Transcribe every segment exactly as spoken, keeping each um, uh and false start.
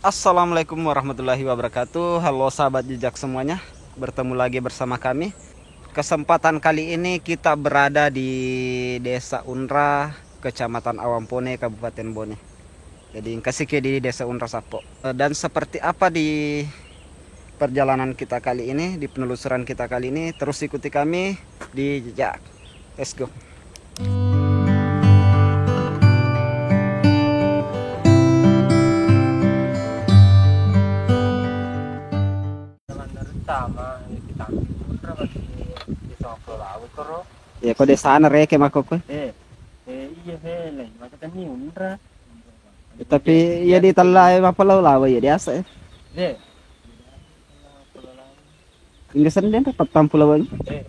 Assalamualaikum warahmatullahi wabarakatuh. Halo sahabat jejak semuanya, bertemu lagi bersama kami. Kesempatan kali ini kita berada di Desa Unra, Kecamatan Awampone, Kabupaten Bone. Jadi, engkasike di Desa Unra Sappo. Dan seperti apa di perjalanan kita kali ini, di penelusuran kita kali ini, terus ikuti kami di jejak. Let's go. Iya, ko desana Reke makkokkoe. Eh, eh, iya, he, lain. Maka tani Unra. Tapi iya, di tella e mappalau lawa iya biasa e. Iya. Inggih sendiri, Pak, petang pulau. Eh,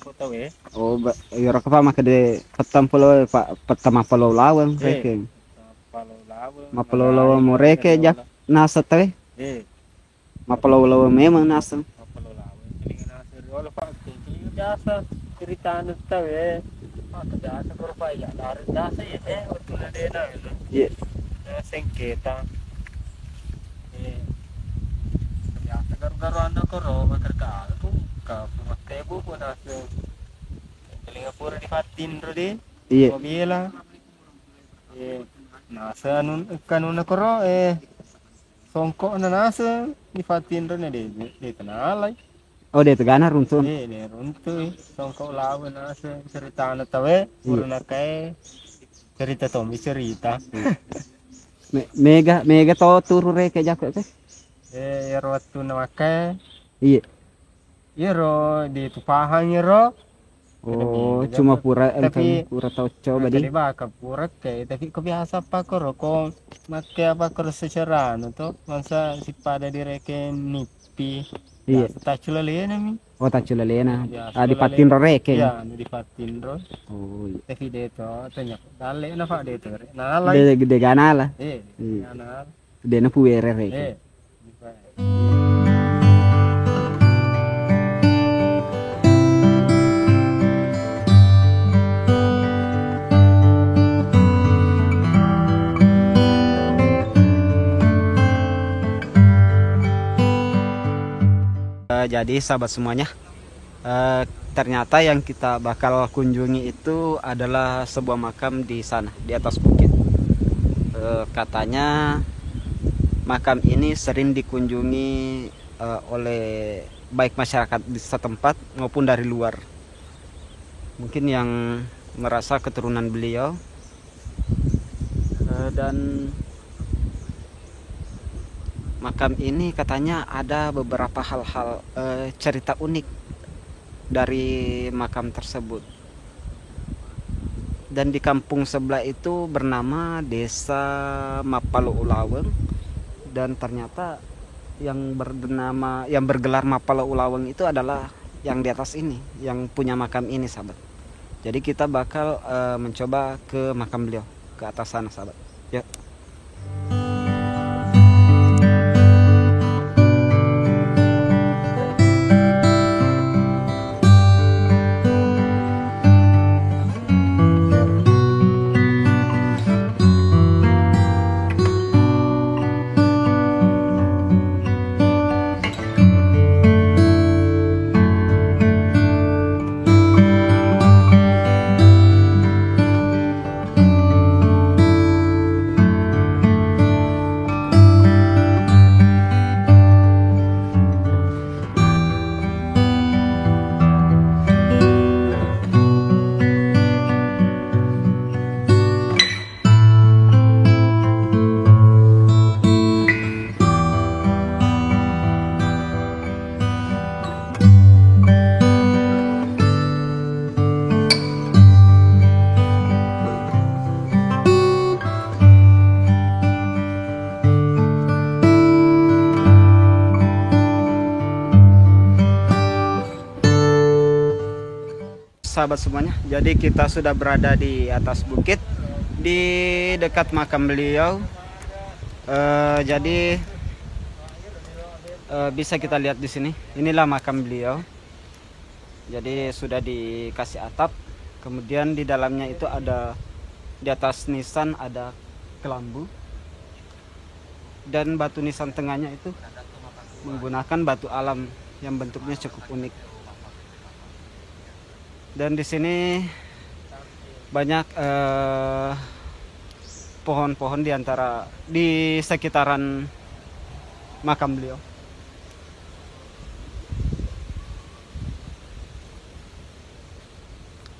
petang pulau. Oh, ba-, iya, raka, Pak, maka de petang pulau, Pak, petang mappalau lawang, eh, Reke. Mappalau lawang mo Reke, jak, nasa tau e. Eh. Mappalau-lau memang naseng. Mappalau-lau. Telinga naseng riolo, Pak. Jadi biasa ceritana tau e. Pak, biasa koro, Pak, ya, lari biasa ya, eh, waktu nadena, gitu. Iya. Naseng kita. Eh, biasa garu-garu anda koro, makerja aku, ka, buku naseng. Telinga pura difattinro di. Iya. Mabela. Eh, naseng anu, kanuna koro, eh. Songko'na naseng difattinro ne de, de, de tenalai. Oh, de tegana runtu. De, de runtu, eh. Songko' lawe naseng ceritana tau e, iya, pura nakae cerita tommi cerita. Iya. Me-, mega, mega to turu Reke jako te? Eh, ero wettunna makkae. Iya. Iyaro de tu pahang iyaro. Oh, cuma pura, tapi engka pura tau coba di. Tadi baka pura ke, tapi ko biasa apa koro, ko makke apa koro secara anu to, masa sipada di Reke nippi. Iya. Biasa tacculalena mi. Oh, tacculalena. Iya, ah, difattinro Reke. Iya, anu difattinro. Oh, iya. Tapi de to, tanya dalle na, Pak, de to. Nalai. De, de ganala. Eh, iya. Nalai. De na puwere Reke. Eh. Eh, jadi sahabat semuanya, Eh, ternyata yang kita bakal kunjungi itu adalah sebuah makam di sana, di atas bukit. Eh, katanya makam ini sering dikunjungi, eh, oleh baik masyarakat di setempat maupun dari luar. Mungkin yang merasa keturunan beliau. Eh, dan makam ini katanya ada beberapa hal-hal, eh, cerita unik dari makam tersebut. Dan di kampung sebelah itu bernama Desa Mappalau Ulaweng, dan ternyata yang bernama, yang bergelar Mappalau Ulaweng itu adalah yang di atas ini, yang punya makam ini, sahabat. Jadi kita bakal, eh, mencoba ke makam beliau, ke atas sana, sahabat. Yuk. Sahabat semuanya, jadi kita sudah berada di atas bukit, di dekat makam beliau. Eh, jadi, eh, bisa kita lihat di sini. Inilah makam beliau. Jadi sudah dikasih atap. Kemudian di dalamnya itu ada, di atas nisan ada kelambu. Dan batu nisan tengahnya itu menggunakan batu alam yang bentuknya cukup unik. Dan di sini banyak, eh, pohon-pohon di antara, di sekitaran makam beliau.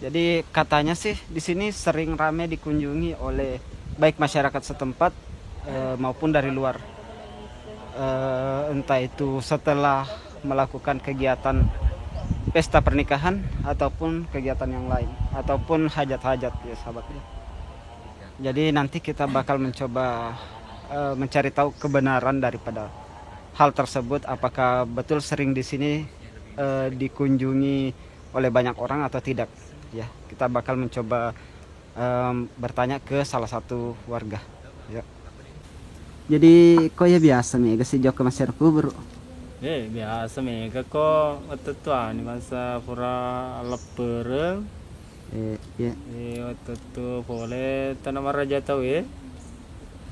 Jadi katanya sih di sini sering ramai dikunjungi oleh baik masyarakat setempat, eh, maupun dari luar. Eh, entah itu setelah melakukan kegiatan pesta pernikahan ataupun kegiatan yang lain ataupun hajat-hajat ya sahabat ya. Jadi nanti kita bakal mencoba, eh, mencari tahu kebenaran daripada hal tersebut, apakah betul sering di sini, eh, dikunjungi oleh banyak orang atau tidak. Ya, kita bakal mencoba, em, bertanya ke salah satu warga. Ya. Jadi, ko ya biasa mega sih jokka masyarakat kubur? Eh, biasa mega ko wettu anu bangsa pura leppereng. Eh, iya. Eh, wettu pole tana maraja tau eh.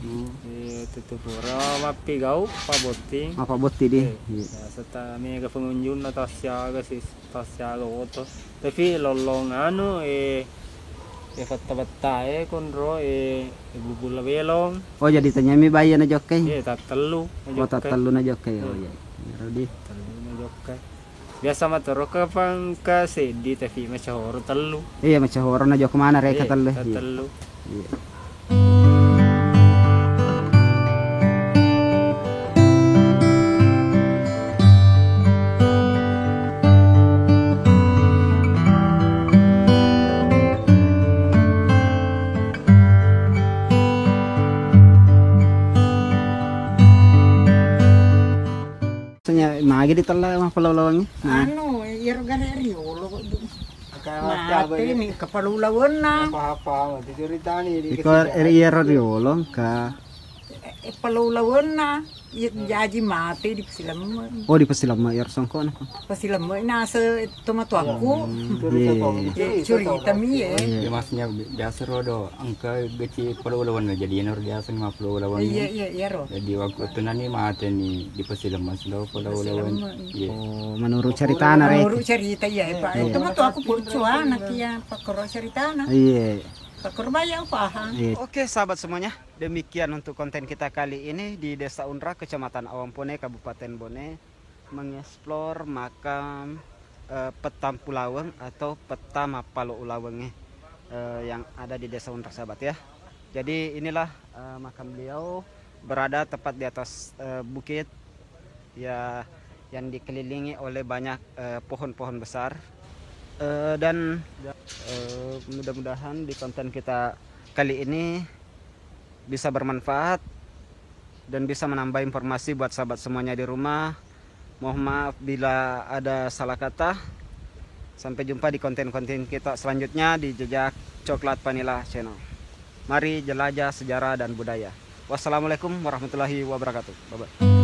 Hmm. Eh, wettu pura mappigau, pabotting. Apa botting di? Eh, iya. Biasa ta mega pengunjung na tasiaga sih. Tasiaga oto. Tapi lollong anu, eh, eh, fatta-fatta, eh, konro, eh, eh, bubulla belong. Oh, jadi tanyami baya na jokkai? Eh, tattellu na jokkai. Oh, tattellu na jokkai. Oh, iya. Iya, Rodi. Tellu na jokkai. Biasa matoro ka pangka seddi, tapi macahoro tellu. Iya, macahoro na jokka mana reka tellu. Iya, tellu. Iya. Senya magi ditella mappalau-lawangi? Nah. Anu, iyaro gare riolo kok, Bu. Mate ni kepala ulawenna. Apa-apa, diceritani di. Iko eri iyaro riolo engka. Eh, pala ulawenna. Iya, jaji mate di Pasilemme. Oh, di Pasilemme, iyaro songkona ko. Pasilemme nase tomatoakku. Hmm, iya. Eh, curita mi, eh. Iya. Ya, maksudnya bi-, biasa ro do, engka geci pala ulawenna, jadi iyaro biasa ni mappalau ulawenna. Iya, iya, iyaro. Jadi waktu nani mate ni di Pasilemme, silo pala ulawenna. Pasilemme, iya. Iya. Oh, menurut ceritana rek. Menurut cerita, iya, Pak. Iya. Tomatoakku pocco anak iya, pakkoro ceritana. Iya. Pakkoro baya paham. Iya. Oke, sahabat semuanya, demikian untuk konten kita kali ini di Desa Unra, Kecamatan Awangpone, Kabupaten Bone, mengeksplor makam, eh, Petampu Laweng atau Petta Mappalo Ulaweng, eh, yang ada di Desa Unra, sahabat ya. Jadi inilah, eh, makam beliau berada tepat di atas, eh, bukit ya, yang dikelilingi oleh banyak, eh, pohon-pohon besar. Eh, dan, eh, mudah-mudahan di konten kita kali ini bisa bermanfaat dan bisa menambah informasi buat sahabat semuanya di rumah. Mohon maaf bila ada salah kata. Sampai jumpa di konten-konten kita selanjutnya di Jejak Coklat Vanilla Channel. Mari jelajah sejarah dan budaya. Wassalamualaikum warahmatullahi wabarakatuh. Bye bye.